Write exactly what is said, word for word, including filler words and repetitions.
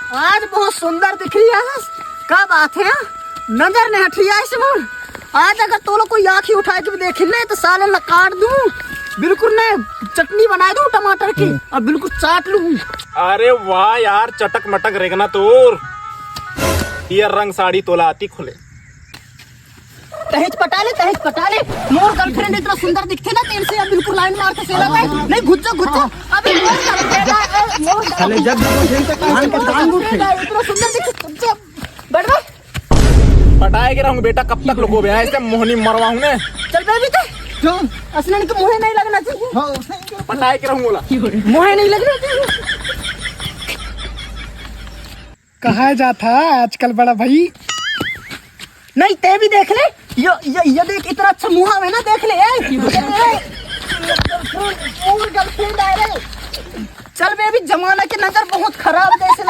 आज बहुत सुंदर दिख रही है। का बात है, नजर नहीं हट रही है इस मोर। आज अगर तोला कोई आँखी उठाए के भी देख ले तो साले ला काट दूं। बिल्कुल ना, चटनी बना दूं टमाटर की और बिल्कुल चाट लूं। अरे वाह यार, चटक मटक रेगना तोर। ये रंग साड़ी तोला आती खुले। तहेज पटा ले, तहेज पटा ले। मोर गर्लफ्रेंड इतना सुंदर दिखथे ना, तेरे से अब बिल्कुल लाइन मार के सेला भाई। नहीं, घुस जा, घुस जा। अबे मोर गर्लफ्रेंड है, ए, मोर साले जब भी बोलते हैं तो कान के कान उठे। गर्लफ्रेंड है, इतना सुंदर दिखथे, घुस जा। बैठ बे। पटाए के रहूं बेटा, कब तक लुकोबे? ऐसे मोहनी मरवाऊं ने। चल बे भी तो। क्यों? असलन के मुंह नहीं लगना चाहिए। हाँ, सही कह। पटाए के रहूं बोला। मुंह नहीं लगना चाहिए। कहाँ जाता है आजकल बड़ा भाई? नहीं, ते भी देख ले। यो, यो, यो देख, इतना अच्छा मुंह है ना, देख ले। ए, ए, ए, मोर गर्लफ्रेंड आ रे। चल बे, अभी जमाना के नजर बहुत खराब जैसे